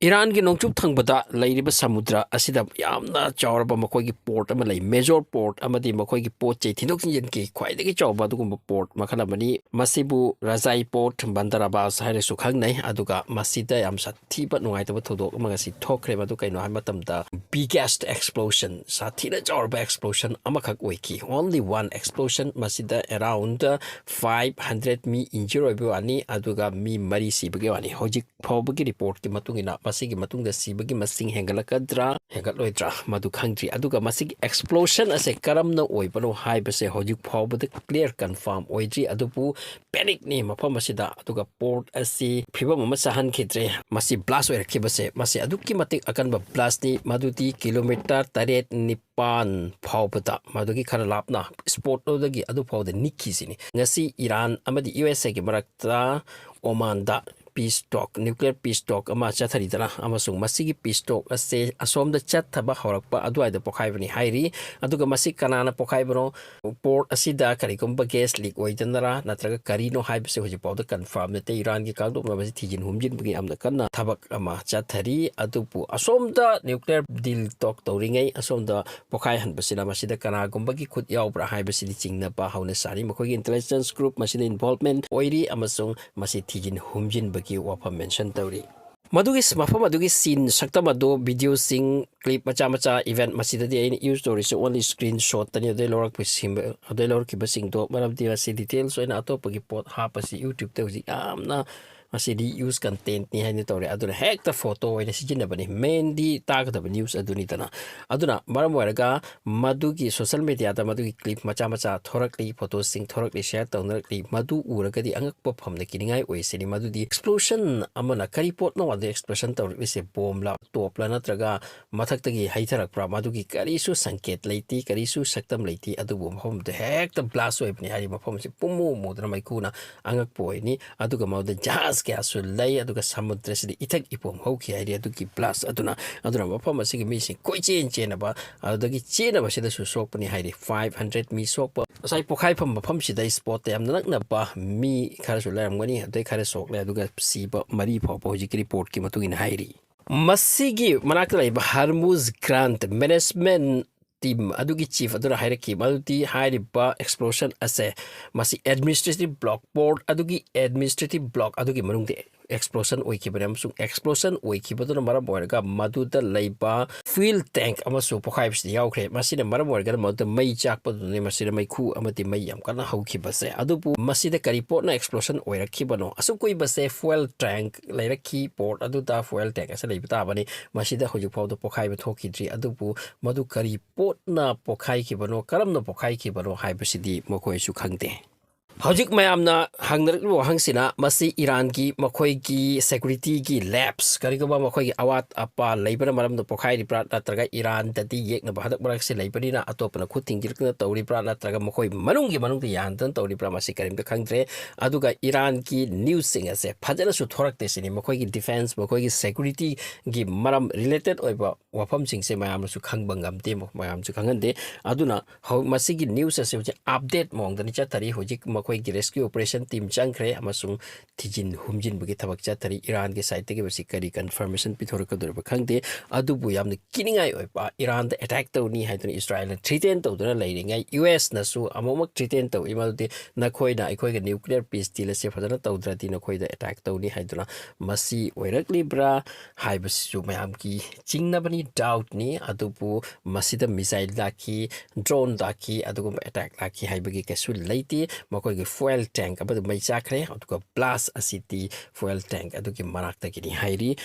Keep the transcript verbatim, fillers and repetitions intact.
ꯏꯔꯥꯟꯒꯤ ꯅꯣꯡꯆꯨꯞ ꯊꯪꯕꯗ ꯂꯩꯔꯤꯕ ꯁꯃꯨꯗ꯭ꯔ ꯑꯁꯤꯗ ꯌꯥꯝꯅ ꯆꯥꯎꯔꯕ ꯃꯈꯣꯏꯒꯤ ꯄꯣꯔꯠ ꯑꯃ ꯂꯩ꯫ ꯃꯦꯖꯣꯔ ꯄꯣꯔꯠ ꯑꯃꯗꯤ ꯃꯈꯣꯏꯒꯤ ꯄꯣꯠ ꯆꯩ ꯊꯤꯟꯗꯣꯛ ꯊꯤꯟꯖꯤꯟꯒꯤ ꯈ꯭ꯋꯥꯏꯗꯒꯤ ꯆꯥꯎꯕ ꯑꯗꯨꯒꯨꯝꯕ ꯄꯣꯔꯠ ꯃꯈꯜ ꯑꯃꯅꯤ꯫ ꯃꯁꯤꯕꯨ ꯔꯖꯥꯏ ꯄꯣꯔꯠ, ꯕꯟꯗꯔ ꯑꯕꯥꯁ ꯍꯥꯏꯔꯁꯨ ꯈꯪꯅꯩ꯫ ꯑꯗꯨꯒ ꯃꯁꯤꯗ ꯌꯥꯝ ꯁꯥꯊꯤꯕ ꯅꯨꯡꯉꯥꯏꯇꯕ ꯊꯧꯗꯣꯛ ꯑꯃ ꯉꯁꯤ ꯊꯣꯛꯈ꯭ꯔꯦ꯫ ꯃꯗꯨ ꯀꯩꯅꯣ ꯍꯥꯏꯕ ꯃꯇꯝꯗ, biggest explosion, ꯁꯥꯊꯤꯅ ꯆꯥꯎꯔꯕ explosion ꯑꯃꯈꯛ ꯑꯣꯏꯈꯤ꯫ Only one explosion꯫ ꯃꯁꯤꯗ around five hundred ꯃꯤ injure ꯑꯣꯏꯕ ꯋꯥꯅꯤ, ꯑꯗꯨꯒ ꯃꯤ ꯃꯔꯤ ꯁꯤꯕꯒꯤ ꯋꯥꯅꯤ꯫ ꯍꯧꯖꯤꯛ ꯐꯥꯎꯕꯒꯤ ꯔꯤꯄꯣꯔꯠꯀꯤ ꯃꯇꯨꯡ ꯏꯟꯅ, ꯃꯁꯤꯒꯤ ꯃꯇꯨꯡꯗ ꯁꯤꯕꯒꯤ ꯃꯁꯤꯡ ꯍꯦꯟꯒꯠꯂꯛꯀꯗ꯭ꯔꯥ, ꯍꯦꯟꯒꯠꯂꯣꯏꯗ꯭ꯔꯥ, ꯃꯗꯨ ꯈꯪꯗ꯭ꯔꯤ꯫ ꯑꯗꯨꯒ ꯃꯁꯤꯒꯤ explosion ꯑꯁꯦ ꯀꯔꯝꯅ ꯑꯣꯏꯕꯅꯣ ꯍꯥꯏꯕꯁꯦ ꯍꯧꯖꯤꯛ ꯐꯥꯎꯕꯗ clear confirm ꯑꯣꯏꯗ꯭ꯔꯤ꯫ ꯑꯗꯨꯕꯨ panic ꯅꯤ ꯃꯐꯝ ꯑꯁꯤꯗ꯫ ꯑꯗꯨꯒ ꯄꯣꯔꯠ ꯑꯁꯤ ꯐꯤꯕꯝ ꯑꯃ ꯆꯥꯍꯟꯈꯤꯗ꯭ꯔꯦ꯫ ꯃꯁꯤ blast ꯑꯣꯏꯔꯛꯈꯤꯕꯁꯦ, ꯃꯁꯤ ꯑꯗꯨꯛꯀꯤ ꯃꯇꯤꯛ ꯑꯀꯟꯕ blast ꯅꯤ꯫ ꯃꯗꯨꯗꯤ ꯀꯤꯂꯣꯃꯤꯇꯔ ꯇꯔꯦꯠ ꯅꯤꯄꯥꯟ ꯐꯥꯎꯕꯗ, ꯃꯗꯨꯒꯤ ꯈꯔ ꯂꯥꯞꯅ spot ꯑꯗꯨꯗꯒꯤ ꯑꯗꯨ ꯐꯥꯎꯕꯗ ꯅꯤꯛꯈꯤꯁꯤꯅꯤ꯫ ꯉꯁꯤ ꯏꯔꯥꯟ ꯑꯃꯗꯤ ꯌꯨ ꯑꯦꯁ ꯑꯦꯒꯤ ꯃꯔꯛꯇ ꯑꯣꯃꯥꯟꯗ peace talk, nuclear peace talk ꯑꯃ ꯆꯠꯊꯔꯤꯗꯅ, ꯑꯃꯁꯨꯡ ꯃꯁꯤꯒꯤ peace talk ꯑꯁꯦ ꯑꯁꯣꯝꯗ ꯆꯠꯊꯕ ꯍꯧꯔꯛꯄ ꯑꯗꯨꯋꯥꯏꯗ ꯄꯣꯈꯥꯏꯕꯅꯤ ꯍꯥꯏꯔꯤ꯫ ꯑꯗꯨꯒ ꯃꯁꯤ ꯀꯅꯥꯅ ꯄꯣꯈꯥꯏꯕꯅꯣ? ꯄꯣꯔꯠ ꯑꯁꯤꯗ ꯀꯔꯤꯒꯨꯝꯕ gas leak ꯑꯣꯏꯗꯅꯔꯥ, ꯅꯠꯇ꯭ꯔꯒ ꯀꯔꯤꯅꯣ ꯍꯥꯏꯕꯁꯤ ꯍꯧꯖꯤꯛ ꯐꯥꯎꯗ confirm ꯅꯠꯇꯦ꯫ ꯏꯔꯥꯟꯒꯤ ꯀꯥꯡꯂꯨꯞꯅ ꯃꯁꯤ ꯊꯤꯖꯤꯟ ꯍꯨꯝꯖꯤꯟꯕꯒꯤ ꯌꯥꯝꯅ ꯀꯟꯅ ꯊꯕꯛ ꯑꯃ ꯆꯠꯊꯔꯤ꯫ ꯑꯗꯨꯕꯨ ꯑꯁꯣꯝꯗ nuclear deal talk ꯇꯧꯔꯤꯉꯩ, ꯑꯁꯣꯝꯗ ꯄꯣꯈꯥꯏꯍꯟꯕꯁꯤꯅ ꯃꯁꯤꯗ ꯀꯅꯥꯒꯨꯝꯕꯒꯤ ꯈꯨꯠ ꯌꯥꯎꯕ꯭ꯔꯥ ꯍꯥꯏꯕꯁꯤꯗꯤ ꯆꯤꯡꯅꯕ ꯍꯧꯅ ꯁꯥꯔꯤ꯫ ꯃꯈꯣꯏꯒꯤ intelligence group ꯃꯁꯤꯗ involvement ꯑꯣꯏꯔꯤ ꯑꯃꯁꯨꯡ ꯃꯁꯤ ꯊꯤꯖꯤꯟ ꯍꯨꯝꯖꯤꯟꯕꯒꯤ ꯋꯥꯐꯝ mention ꯇꯧꯔꯤ꯫ ꯃꯗꯨꯒꯤ ꯃꯐꯝ ꯑꯗꯨꯒꯤ scene, ꯁꯛꯇꯝ ꯑꯗꯨ videoꯁꯤꯡ, clip ꯃꯆꯥ ꯃꯆꯥ, even ꯃꯁꯤꯗꯗꯤ ꯑꯩꯅ use ꯇꯧꯔꯤꯁꯦ only screenshotꯇꯅꯤ꯫ ꯑꯗꯨꯗꯩ ꯂꯧꯔꯛꯄꯁꯤꯡ, ꯑꯗꯨꯗꯩ ꯂꯧꯔꯛꯈꯤꯕꯁꯤꯡꯗꯣ, ꯃꯔꯝꯗꯤ ꯃꯁꯤ details ꯑꯣꯏꯅ ꯑꯇꯣꯞꯄꯒꯤ ꯄꯣꯠ ꯍꯥꯞꯄꯁꯤ YouTubeꯇ ꯍꯧꯖꯤꯛ ꯌꯥꯝꯅ ꯃꯁꯤꯗꯤ use contentꯅꯤ ꯍꯥꯏꯅ ꯇꯧꯔꯦ꯫ ꯑꯗꯨꯅ ꯍꯦꯛꯇ photo ꯑꯣꯏꯅ ꯁꯤꯖꯤꯟꯅꯕꯅꯤ꯫ Mainꯗꯤ ꯇꯥꯒꯗꯕ news ꯑꯗꯨꯅꯤꯗꯅ꯫ ꯑꯗꯨꯅ ꯃꯔꯝ ꯑꯣꯏꯔꯒ ꯃꯗꯨꯒꯤ social mediaꯗ ꯃꯗꯨꯒꯤ clip ꯃꯆꯥ ꯃꯆꯥ ꯊꯣꯔꯛꯂꯤ, photoꯁꯤꯡ ꯊꯣꯔꯛꯂꯤ, share ꯇꯧꯅꯔꯛꯂꯤ꯫ ꯃꯗꯨ ꯎꯔꯒꯗꯤ ꯑꯉꯛꯄ ꯐꯝꯅ ꯀꯤꯅꯤꯡꯉꯥꯏ ꯑꯣꯏꯁꯤꯅꯤ꯫ ꯃꯗꯨꯗꯤ explosion ꯑꯃꯅ ꯀꯔꯤ ꯄꯣꯠꯅꯣ ꯑꯗꯨ explosion ꯇꯧꯔꯛꯂꯤꯁꯦ? Bombꯂ, topꯂ, ꯅꯠꯇ꯭ꯔꯒ ꯃꯊꯛꯇꯒꯤ ꯍꯩꯊꯔꯛꯄ꯭ꯔꯥ? ꯃꯗꯨꯒꯤ ꯀꯔꯤꯁꯨ ꯁꯪꯀꯦꯠ ꯂꯩꯇꯦ, ꯀꯔꯤꯁꯨ ꯁꯛꯇꯝ ꯂꯩꯇꯦ꯫ ꯑꯗꯨꯕꯨ ꯃꯐꯝꯗꯨ ꯍꯦꯛꯇ blast ꯑꯣꯏꯕꯅꯤ ꯍꯥꯏꯔꯤ꯫ ꯃꯐꯝꯁꯤ ꯄꯨꯝꯃꯨ ꯃꯨꯗꯅ ꯃꯩꯈꯨꯅ ꯑꯉꯛꯄ ꯑꯣꯏꯅꯤ꯫ ꯑꯗꯨꯒ ꯃꯗꯨꯗ ꯖꯍꯥꯖ ꯀꯌꯥꯁꯨ ꯂꯩ꯫ ꯑꯗꯨꯒ ꯁꯃꯨꯗ꯭ꯔꯁꯤꯗ ꯏꯊꯛ ꯏꯄꯣꯝ ꯍꯧꯈꯤ ꯍꯥꯏꯔꯤ ꯑꯗꯨꯒꯤ blast ꯑꯗꯨꯅ꯫ ꯑꯗꯨꯅ ꯃꯐꯝ ꯑꯁꯤꯒꯤ ꯃꯤꯁꯤꯡ ꯀꯣꯏꯆꯦꯟ ꯆꯦꯟꯅꯕ, ꯑꯗꯨꯗꯒꯤ ꯆꯦꯟꯅꯕꯁꯤꯗꯁꯨ ꯁꯣꯛꯄꯅꯤ ꯍꯥꯏꯔꯤ꯫ Five hundred ꯃꯤ ꯁꯣꯛꯄ꯫ ꯉꯁꯥꯏ ꯄꯣꯈꯥꯏꯐꯝ ꯃꯐꯝꯁꯤꯗ spotꯇ ꯌꯥꯝꯅ ꯅꯛꯅꯕ ꯃꯤ ꯈꯔꯁꯨ ꯂꯩꯔꯝꯒꯅꯤ꯫ ꯑꯗꯩ ꯈꯔ ꯁꯣꯛꯂꯦ꯫ ꯑꯗꯨꯒ ꯁꯤꯕ ꯃꯔꯤ ꯐꯥꯎꯕ ꯍꯧꯖꯤꯛꯀꯤ reportꯀꯤ ꯃꯇꯨꯡ ꯏꯟꯅ ꯍꯥꯏꯔꯤ꯫ ꯃꯁꯤꯒꯤ ꯃꯅꯥꯛꯇ ꯂꯩꯕ ꯍꯔꯃꯨꯖ ꯒ꯭ꯔꯥꯟꯠ ꯃꯦꯅꯦꯖꯃꯦꯟ ꯇꯤꯝ ꯑꯗꯨꯒꯤ ꯆꯤꯐ ꯑꯗꯨꯅ ꯍꯥꯏꯔꯛꯈꯤ ꯃꯗꯨꯗꯤ ꯍꯥꯏꯔꯤꯕ ꯑꯦꯛꯁꯄ꯭ꯂꯣꯁꯟ ꯑꯁꯦ ꯃꯁꯤ ꯑꯦꯗꯃꯤꯅꯤꯁꯇ꯭ꯔꯦꯇꯤꯚ ꯕ꯭ꯂꯣꯛ, ꯄꯣꯔꯠ ꯑꯗꯨꯒꯤ ꯑꯦꯗꯃꯤꯅꯤꯁꯇ꯭ꯔꯦꯇꯤꯚ ꯕ꯭ꯂꯣꯛ ꯑꯗꯨꯒꯤ ꯃꯅꯨꯡꯗ ꯑꯦꯛꯁꯄ꯭ꯂꯣꯁꯟ ꯑꯣꯏꯈꯤꯕꯅꯤ, ꯑꯃꯁꯨꯡ ꯑꯦꯛꯁꯄ꯭ꯂꯣꯁꯟ ꯑꯣꯏꯈꯤꯕꯗꯨꯅ ꯃꯔꯝ ꯑꯣꯏꯔꯒ ꯃꯗꯨꯗ ꯂꯩꯕ ꯐ꯭ꯌꯨꯜ ꯇꯦꯡꯛ ꯑꯃꯁꯨ ꯄꯣꯈꯥꯏꯕꯁꯤꯗ ꯌꯥꯎꯈ꯭ꯔꯦ꯫ ꯃꯁꯤꯅ ꯃꯔꯝ ꯑꯣꯏꯔꯒ ꯃꯗꯨꯗ ꯃꯩ ꯆꯥꯛꯄꯗꯨꯅꯤ, ꯃꯁꯤꯗ ꯃꯩꯈꯨ ꯑꯃꯗꯤ ꯃꯩ ꯌꯥꯝ ꯀꯟꯅ ꯍꯧꯈꯤꯕꯁꯦ꯫ ꯑꯗꯨꯕꯨ ꯃꯁꯤꯗ ꯀꯔꯤ ꯄꯣꯠꯅ ꯑꯦꯛꯁꯄ꯭ꯂꯣꯁꯟ ꯑꯣꯏꯔꯛꯈꯤꯕꯅꯣ? ꯑꯁꯨꯛ ꯀꯨꯏꯕꯁꯦ ꯐ꯭ꯌꯨꯜ ꯇꯦꯡꯛ ꯂꯩꯔꯛꯈꯤ, ꯄꯣꯔꯠ ꯑꯗꯨꯗ ꯐ꯭ꯌꯨꯜ ꯇꯦꯡꯛ ꯑꯁꯤ ꯂꯩꯕ ꯇꯥꯕꯅꯤ꯫ ꯃꯁꯤꯗ ꯍꯧꯖꯤꯛ ꯐꯥꯎꯗ ꯄꯣꯈꯥꯏꯕ ꯊꯣꯛꯈꯤꯗ꯭ꯔꯤ꯫ ꯑꯗꯨꯕꯨ ꯃꯗꯨ ꯀꯔꯤ ꯄꯣꯠꯅ ꯄꯣꯈꯥꯏꯈꯤꯕꯅꯣ, ꯀꯔꯝꯅ ꯄꯣꯈꯥꯏꯈꯤꯕꯅꯣ ꯍꯥꯏꯕꯁꯤꯗꯤ ꯃꯈꯣꯏꯁꯨ ꯈꯪꯗꯦ꯫ ꯍꯧꯖꯤꯛ ꯃꯌꯥꯝꯅ ꯍꯪꯅꯔꯛꯂꯤꯕ ꯋꯥꯍꯪꯁꯤꯅ, ꯃꯁꯤ ꯏꯔꯥꯟꯒꯤ ꯃꯈꯣꯏꯒꯤ ꯁꯦꯀ꯭ꯌꯨꯔꯤꯇꯤꯒꯤ ꯂꯦꯞꯁ, ꯀꯔꯤꯒꯨꯝꯕ ꯃꯈꯣꯏꯒꯤ ꯑꯋꯥꯠ ꯑꯄꯥ ꯂꯩꯕꯅ ꯃꯔꯝꯗ ꯄꯣꯈꯥꯏꯔꯤꯕ꯭ꯔꯥ, ꯅꯠꯇ꯭ꯔꯒ ꯏꯔꯥꯟꯗꯗꯤ ꯌꯦꯛꯅꯕ ꯍꯟꯗꯛ ꯃꯔꯛꯁꯤ ꯂꯩꯕꯅꯤꯅ ꯑꯇꯣꯞꯄꯅ ꯈꯨꯠ ꯊꯤꯡꯖꯤꯜꯂꯛꯇꯨꯅ ꯇꯧꯔꯤꯕ꯭ꯔꯥ, ꯅꯠꯇ꯭ꯔꯒ ꯃꯈꯣꯏ ꯃꯅꯨꯡꯒꯤ ꯃꯅꯨꯡꯗ ꯌꯥꯟꯗꯅ ꯇꯧꯔꯤꯕ꯭ꯔꯥ, ꯃꯁꯤ ꯀꯔꯤꯝꯇ ꯈꯪꯗ꯭ꯔꯦ꯫ ꯑꯗꯨꯒ ꯏꯔꯥꯟꯒꯤ ꯅ꯭ꯌꯨꯁꯁꯤꯡ ꯑꯁꯦ ꯐꯖꯅꯁꯨ ꯊꯣꯔꯛꯇꯦ ꯁꯤꯅꯤ꯫ ꯃꯈꯣꯏꯒꯤ ꯗꯤꯐꯦꯟꯁ, ꯃꯈꯣꯏꯒꯤ ꯁꯦꯀ꯭ꯌꯨꯔꯤꯇꯤꯒꯤ ꯃꯔꯝ ꯔꯤꯂꯦꯇꯦꯠ ꯑꯣꯏꯕ ꯋꯥꯐꯝꯁꯤꯡꯁꯦ ꯃꯌꯥꯝꯅꯁꯨ ꯈꯪꯕ ꯉꯝꯗꯦ, ꯃꯌꯥꯝꯁꯨ ꯈꯪꯍꯟꯗꯦ꯫ ꯑꯗꯨꯅ ꯍꯧ-, ꯃꯁꯤꯒꯤ ꯅ꯭ꯌꯨꯁ ꯑꯁꯤ ꯍꯧꯖꯤꯛ ꯑꯞꯗꯦꯠ ꯃꯑꯣꯡꯗꯅꯤ ꯆꯠꯊꯔꯤ꯫ ꯍꯧꯖꯤꯛ ꯃꯈꯣꯏꯒꯤ ꯔꯦꯁꯀ꯭ꯌꯨ ꯑꯣꯄꯔꯦꯁꯟ ꯇꯤꯝ ꯆꯪꯈ꯭ꯔꯦ ꯑꯃꯁꯨꯡ ꯊꯤꯖꯤꯟ ꯍꯨꯝꯖꯤꯟꯕꯒꯤ ꯊꯕꯛ ꯆꯠꯊꯔꯤ꯫ ꯏꯔꯥꯟꯒꯤ ꯁꯥꯏꯠꯇꯒꯤ ꯃꯁꯤ ꯀꯔꯤ ꯀꯟꯐꯔꯃꯦꯁꯟ ꯄꯤꯊꯣꯔꯛꯀꯗꯧꯔꯤꯕ ꯈꯪꯗꯦ꯫ ꯑꯗꯨꯕꯨ ꯌꯥꯝꯅ ꯀꯤꯅꯤꯡꯉꯥꯏ ꯑꯣꯏꯕ, ꯏꯔꯥꯟꯗ ꯑꯦꯇꯦꯛ ꯇꯧꯅꯤ ꯍꯥꯏꯗꯨꯅ ꯏꯁꯔꯥꯌꯦꯜꯅ ꯊ꯭ꯔꯤꯇꯦꯟ ꯇꯧꯗꯨꯅ ꯂꯩꯔꯤꯉꯩ, ꯌꯨ ꯑꯦꯁꯅꯁꯨ ꯑꯃꯨꯛꯃꯨꯛ ꯊ꯭ꯔꯤꯇꯦꯟ ꯇꯧꯏ, ꯃꯗꯨꯗꯤ ꯅꯈꯣꯏꯅ ꯑꯩꯈꯣꯏꯒ ꯅ꯭ꯌꯨꯀ꯭ꯂꯤꯌꯔ ꯄꯤꯁ ꯗꯤꯜ ꯑꯁꯦ ꯐꯖꯅ ꯇꯧꯗ꯭ꯔꯗꯤ ꯅꯈꯣꯏꯗ ꯑꯦꯇꯦꯛ ꯇꯧꯅꯤ ꯍꯥꯏꯗꯨꯅ꯫ ꯃꯁꯤ ꯑꯣꯏꯔꯛꯂꯤꯕ꯭ꯔꯥ ꯍꯥꯏꯕꯁꯤꯁꯨ ꯃꯌꯥꯝꯒꯤ ꯆꯤꯡꯅꯕꯅꯤ, ꯗꯥꯎꯠꯅꯤ꯫ ꯑꯗꯨꯕꯨ ꯃꯁꯤꯗ ꯃꯤꯁꯥꯏꯜ ꯂꯥꯛꯈꯤ, ꯗ꯭ꯔꯣꯟ ꯂꯥꯛꯈꯤ, ꯑꯗꯨꯒꯨꯝꯕ ꯑꯦꯇꯦꯛ ꯂꯥꯛꯈꯤ ꯍꯥꯏꯕꯒꯤ ꯀꯩꯁꯨ ꯂꯩꯇꯦ꯫ ꯃꯈꯣꯏꯒꯤ ꯐ꯭ꯌꯨꯑꯦꯜ ꯇꯦꯡꯛ ꯑꯃꯗ ꯃꯩ ꯆꯥꯛꯈ꯭ꯔꯦ, ꯑꯗꯨꯒ ꯕ꯭ꯂꯥꯁ ꯑꯁꯤꯗꯤ ꯐ꯭ꯌꯨꯑꯦꯜ ꯇꯦꯡꯛ ꯑꯗꯨꯒꯤ ꯃꯅꯥꯛꯇꯒꯤꯅꯤ ꯍꯥꯏꯔꯤ꯫